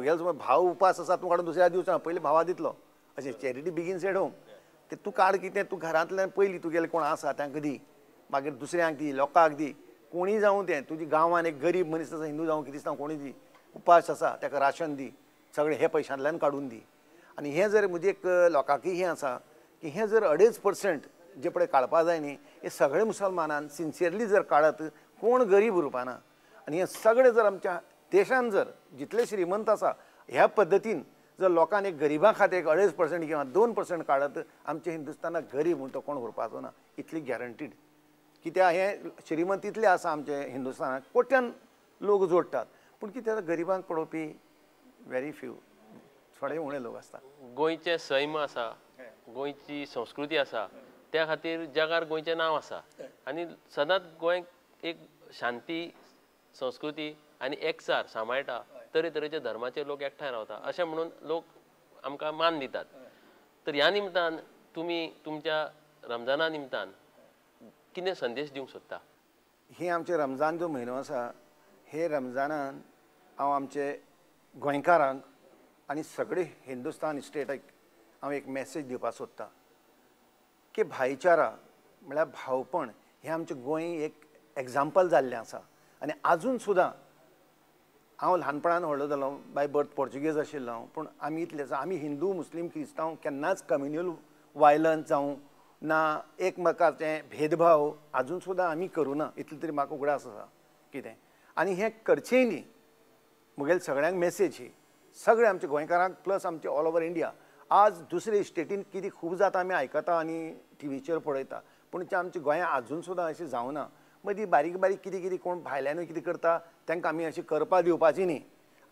मुगेलो समज भाव उपास आसा तूं काडून दुसऱ्या दिवचो ना, पयलीं भावा दितलो. अशें चॅरिटी बिगीन्स एट होम. ते तूं काड कितें तूं घरांतल्यान पयलीं तुगेलें कोण आसा तांकां दी, मागीर दुसऱ्यांक दी, लोकांक दी, कोणीय जावं तें तुज्या गांवांत एक गरीब मनीस आसा, हिंदू जावं क्रिस्तांव कोणीय दी, उपास आसा ताका राशन दी, सगळें हे पयशांतल्यान काडून दी. आनी हें जर म्हजी एक लोकांकय हें आसा की हें जर 2.5% जे पळय काडपा जाय न्ही, हे सगळे मुसलमानान सिन्सियरली जर काडत कोण गरीब उरपाना. आनी हें सगळें जर आमच्या देशान जर जितले श्रीमंत आसा ह्या पद्दतीन जर लोकांनी गरिबां खातीर एक 2.5% किंवा 2% काडत आमच्या हिंदुस्तानाक गरीब म्हूण तो कोण उरपाचो ना, इतली गॅरंटीड. कित्याक हें श्रीमंत इतले आसा आमचे हिंदुस्तानाक कोट्यान लोक जोडटात, पूण कितें गरिबांक पळोवपी व्हेरी फ्यू, थोडे उणे लोक आसता. गोंयचें सैम आसा, गोंयची संस्कृती आसा, त्या खातीर जगार गोंयचें नांव आसा आनी सदांच गोंय एक शांती, संस्कृती आनी एकचार सांबाळटा. तरेतरेचे धर्माचे लोक एकठांय रावता अशें म्हणून लोक आमकां मान दितात. तर ह्या निमतान तुमी तुमच्या रमजाना निमतान कितें संदेश दिवंक सोदता? ही आमचे रमजान जो म्हयनो आसा, हे रमजानान हांव आमचे गोंयकारांक आनी सगळे हिंदुस्तान स्टेटाक हांव एक मॅसेज दिवपाक सोदतां की भाईचारा म्हळ्यार भावपण हें आमचें गोंय एक एग्जाम्पल जाल्लें आसा. आनी आजून सुद्दां हांव ल्हानपणान व्हडलो जालो, बाय बर्थ पोर्चुगेज आशिल्लो हांव, पूण आमी इतले आसा आमी हिंदू मुस्लीम क्रिस्तांव केन्नाच कम्युनल वायलन्स जावं ना एकमेकाचें भेदभाव आजून सुद्दां आमी करूं ना, इतलें तरी म्हाका उगडास आसा कितें. आनी हें करचेंय न्ही. म्हगेले सगळ्यांक मॅसेज ही, सगळे आमच्या गोंयकारांक प्लस आमचे ऑल ओवर इंडिया. आज दुसरे स्टेटीन कितें खूब जाता आमी आयकता आनी टिवीचेर पळयता, पूण ते आमच्या गोंयांत आजून सुद्दां अशें जावना. मदीं बारीक बारीक कितें कितें कोण भायल्यानूय कितें करता तांकां आमी अशें करपा दिवपाची न्ही.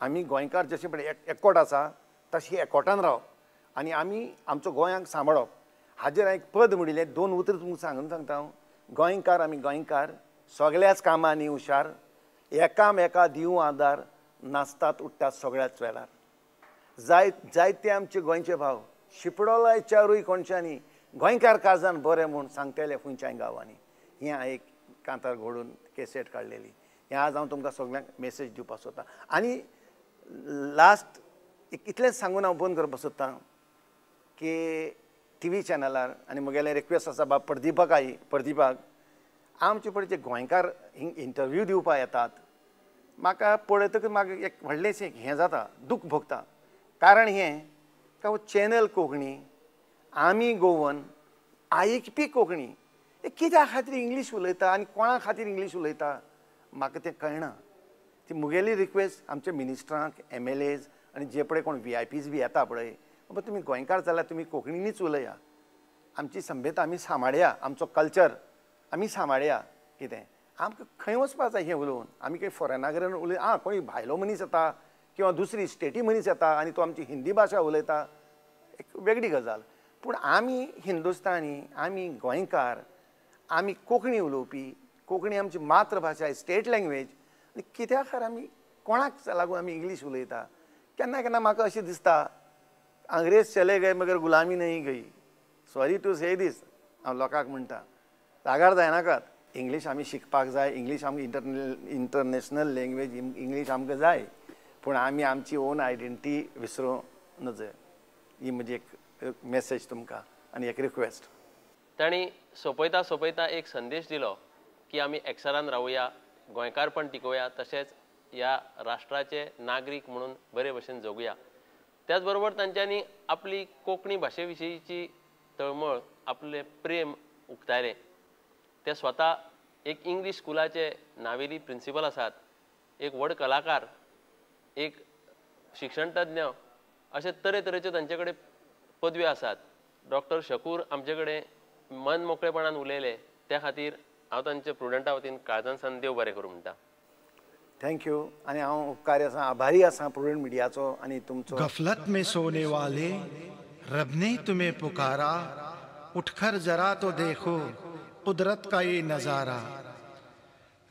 आमी गोंयकार जशें पळय एकवट आसा तशी एकवटान रावप आनी आमी आमचो गोंयांक सांबाळप. हाजेर हांवें एक पद म्हणिल्लें, 2 उतरां तुमकां सांगून सांगता हांव. गोंयकार आमी गोंयकार सगळ्याच कामांनी हुशार, एकामेका दिवं आदार, नाचतात उठ्ठात सगळ्याच वेळार. जायते आमचे गोंयचे भाव शिपडोलाय चारूय कोणच्यांनी, गोंयकार काळजान बरें म्हूण सांगतले खंयच्याय गांवांनी. हें हांवें एक कांतार घडून केसेट काडलेली. हें आज हांव तुमकां सगळ्यांक मॅसेज दिवपाक सोदतां. आनी लास्ट इतलेंच सांगून हांव बंद करपाक सोदतां की टिवी चॅनलार आनी म्हगेलें रिक्वेस्ट आसा बाब प्रदीपाक, आई प्रदीपाक, आमचे पळय जे गोंयकार इंटरव्यू दिवपाक येतात म्हाका पळयतकच म्हाका एक व्हडलेंशें हें जाता, दूख भोगता. कारण हें काय हो चॅनल कोंकणी, आमी गोवन, आयकपी कोंकणी, हे कित्या खातीर इंग्लीश उलयता आनी कोणा खातीर इंग्लीश उलयता म्हाका तें कळना. ती म्हगेली रिक्वेस्ट आमच्या मिनिस्टरांक, MLAs आनी जे पळय कोण VIPs बी येता पळय, बाबा तुमी गोंयकार जाल्यार तुमी कोंकणीनूच उलया, आमची सभ्यता आमी सांबाळया, आमचो कल्चर आमी सांबाळया. कितें आमकां खंय वचपा जाय हें उलोवन? आमी खंय फॉरेना कडेन उलय, आं कोणी भायलो मनीस येता किंवा दुसरी स्टेटी मनीस येता आनी तो आमची हिंदी भाशा उलयता, एक वेगळी गजाल. पूण आमी हिंदुस्तानी, आमी गोंयकार, आमी कोंकणी उलोवपी, कोंकणी आमची मातृभाशा, स्टेट लँग्वेज, आनी कित्या खातीर आमी कोणाक लागून आमी इंग्लीश उलयता? केन्ना केन्ना म्हाका अशें दिसता अंग्रेज चले गए मगर गुलामी नहीं गई. सॉरी टू से दीस, हांव लोकांक म्हणटा रागार जायनाकात. इंग्लीश आमी शिकपाक जाय, इंग्लीश आमकां इंटरनॅशनल लँग्वेज इंग्लीश आमकां जाय, पूण आमी आमची ओन आयडेंटिटी विसरूं नजय. ही म्हजी एक मॅसेज तुमकां आनी एक रिक्वेस्ट. तांणी सोंपयता सोंपयता एक संदेश दिलो की आमी एकचारान रावया, गोंयकारपण टिकोवया, तशेंच ह्या राष्ट्राचे नागरीक म्हणून बरे भशेन जगुया. त्याच बरोबर तांच्यांनी आपली कोंकणी भाशे विशींची तळमळ, आपलें प्रेम उक्तायलें. ते स्वता एक इंग्लीश स्कुलाचे नावेली प्रिंसिपल आसात, एक व्हड कलाकार, एक शिक्षणतज्ञ, अशे तरेतरेच्यो तांचे कडेन पदव्यो आसात. डॉक्टर शकूर आमचे कडेन मन मोकळेपणान उलयले, त्या खातीर हांव तांचे प्रुडंटा वतीन काळजान सावन देव बरें करूं म्हणटा. Thank you. आनी हांव उपकारी आसा, आभारी आसा प्रुडंट मिडियाचो आनी तुमचो. गफलत में सोने वाले रब ने तुम्हें पुकारा, उठकर जरा तो देखो कुदरत का ये नज़ारा.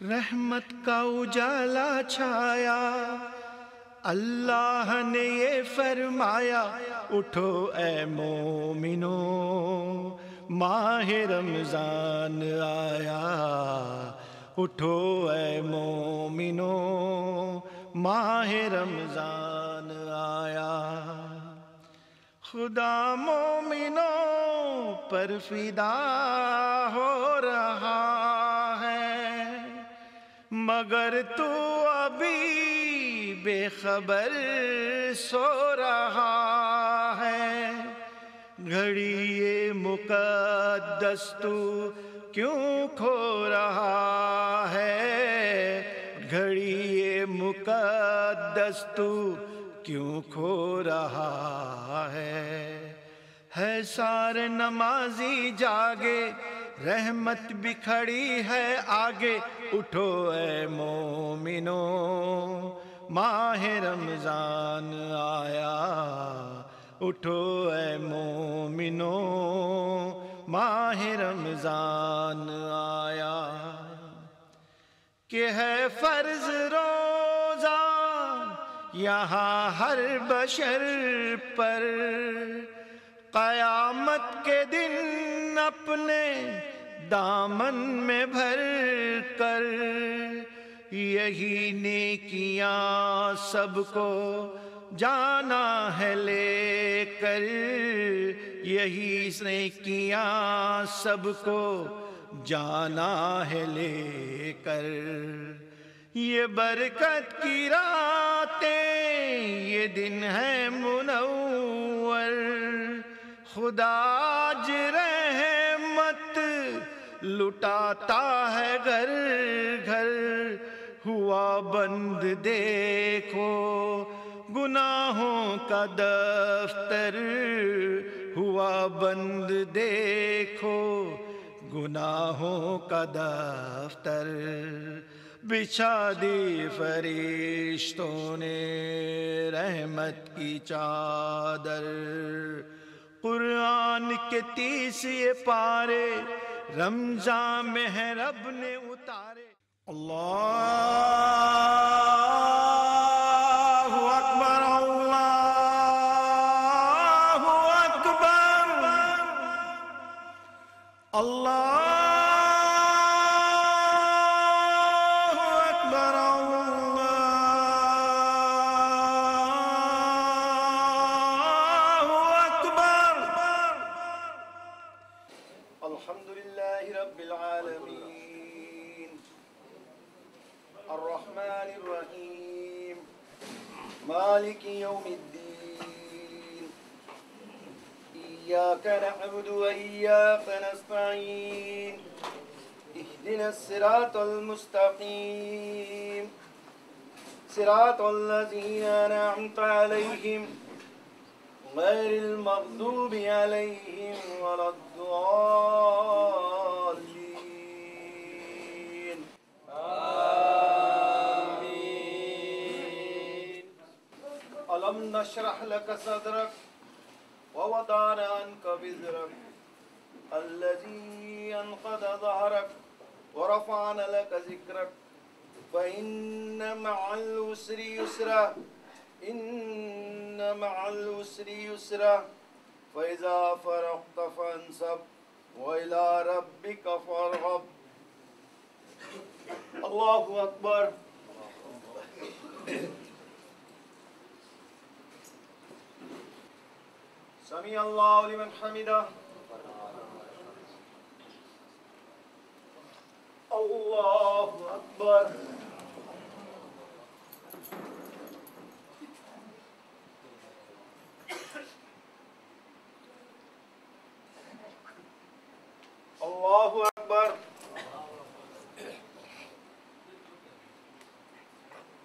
रहमत का उजाला छाया, अल्लाह ने ये फरमाया, उठो ऐ मोमिनो माह रमज़ान आया, उठो ऐ मोमिनो माह रमज़ान खुदा मोमिनों पर फिदा हो रहा है, मगर तू अभी बेखबर सो रहा है। घड़ी ये मुकद्दस तू क्यों खो रहा है, घड़ी ये मुकद्दस तू क्यों खो रहा है। है सारे नमाजी जागे, रहमत बिखड़ी है आगे। उठो ऐ मोमिनो, माह रमज़ान आया। उठो ऐ मोमिनो, माह रमज़ान आया। कि है फ़र्ज़ रोज़ा यहाँ हर बशर पर, क़यामत के दिन अपने दामन में भर कर। यही नेकियां सबको जाना है लेकर, यही नेकियां सबको जाना है लेकर। ये बरकत की रातें, ये दिन है मुनव्वर। खुदा आज रहमत लुटाता है घर घर। हुआ बंद देखो गुनाहों का दफ्तर, हुआ बंद देखो गुनाहों का दफ्तर। बिछा दी फरिश्तों ने रहमत की चादर। कुरान के 30 ये पारे रमज़ान में है रब ने उतारे। अल्लाहु अकबर, अल्लाहु अकबर, अल्लाहु अकबर, अल्लाहु अकबर। अल्हम्दुलिल्लाहि रब्बिल आलमीन, अर्रहमानिर रहीम, मालिकि यौमिद्दीन, इय्याक नअबुदु व इय्याक नस्तईन, इहदिनस सिरातल मुस्तकीम, सिरातल लज़ीना अनअमत अलैहिम, गैरिल मग़दूबि अलैहिम वलद्दालीन। आमीन। अलम नशरह लक सदरक व वदाना अन्क विज़रक, अल्लज़ी अनक़द ज़हरक व रफ़अना लक ज़िक्रक, फ़इन्न मअल उसरि युसरा, इन्न मअल उसरि युसरा, फ़इज़ा फ़रग़त फ़नसब व इला रब्बिक फ़रग़ब। अल्लाहु अकबर। समी अल्लाहु लिमन हमिदा। अल्लाहु अकबर। अल्लाहु अकबर।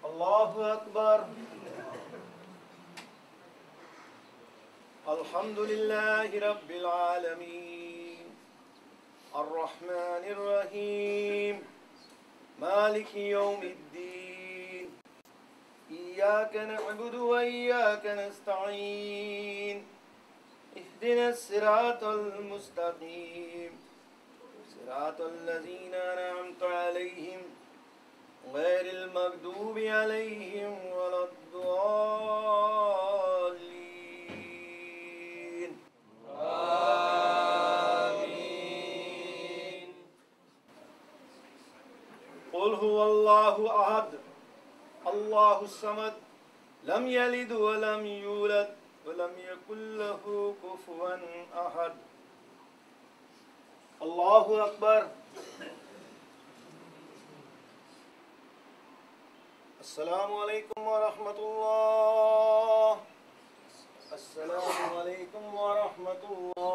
अल्लाहु अकबर। अल्हम्दुलिल्लाहि रब्बिल आलमीन, अर्रहमानिर रहीम, मालिकि यौमिद्दीन, इय्याक नअबुदु व इय्याक नस्तईन, इहदिनस सिरातल मुस्तकीम, सिरातल लज़ीना अनअमत अलैहिम, गैरिल मग़दूबि अलैहिम वलद्दालीन। आमीन। कुल हुवल्लाहु अहद, अल्लाहु समद, लम यलिद वलम यूलद वलम यकुल लहू कुफुवन अहद। अल्लाहु अकबर। अस्सलामु अलैकुम व रहमतुल्लाह। अस्सलामु अलैकुम व रहमतुल्लाह।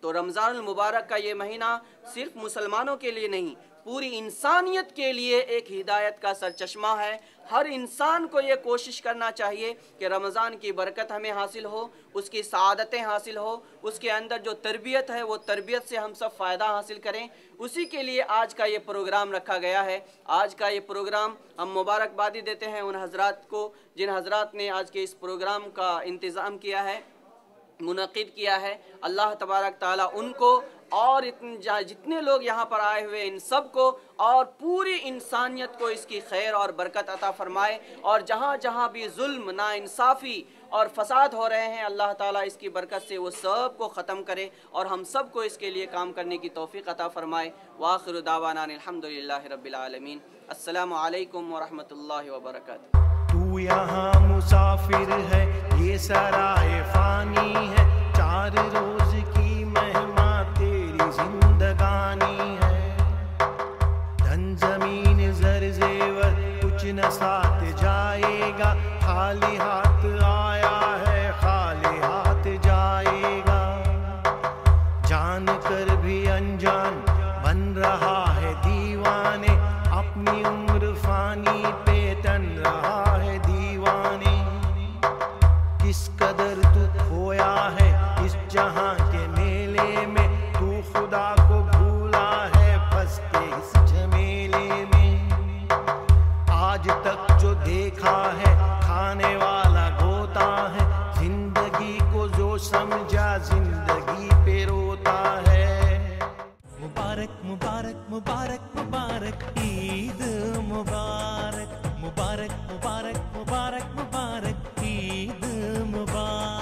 तो रमज़ान मुबारक का ये महीना सिर्फ मुसलमानों के लिए नहीं, पूरी इंसानियत के लिए एक हिदायत का सरचश्मा है। हर इंसान को ये कोशिश करना चाहिए कि रमज़ान की बरकत हमें हासिल हो, उसकी सआदतें हासिल हो, उसके अंदर जो तरबियत है वो तरबियत से हम सब फ़ायदा हासिल करें। उसी के लिए आज का ये प्रोग्राम रखा गया है। आज का ये प्रोग्राम हम मुबारकबादी देते हैं उन हज़रात को जिन हज़रात ने आज के इस प्रोग्राम का इंतज़ाम किया है, मुनक़िद किया है। अल्लाह तबारक ताला उनको और जितने लोग यहाँ पर आए हुए इन सब को और पूरी इंसानियत को इसकी खैर और बरकत अता फ़रमाए। और जहाँ जहाँ भी जुल्म, नाइंसाफ़ी और फसाद हो रहे हैं, अल्लाह ताला इसकी बरकत से वो सब को ख़त्म करे और हम सब को इसके लिए काम करने की तौफ़ीक़ अता फ़रमाए। वाखिर दावाना अल्हम्दुलिल्लाहि रब्बिल आलमीन। अस्सलामु अलैकुम व रहमतुल्लाहि व बरकातुहू। तू यहाँ मुसाफिर है, ये सराय फानी है, चार रोज की मेहमा तेरी जिंदगानी है। धन जमीन जर जेवर कुछ न साथ जाएगा, खाली हाथ आया है खाली हाथ जाएगा। जान कर भी अनजान बन रहा है दीवाने, अपनी उम्र फानी पे तन रहा है दीवाने। किस कदर तू खोया है इस जहां के मेले में, तू खुदा को भूला है फंस के इस झमेले में। आज तक जो देखा है खाने वाला गोता है, जिंदगी को जो समझा जिंदगी पे रोता है। मुबारक मुबारक मुबारक मुबारक ईद मुबारक, मुबारक मुबारक मुबारक मुबारक ईद मुबारक।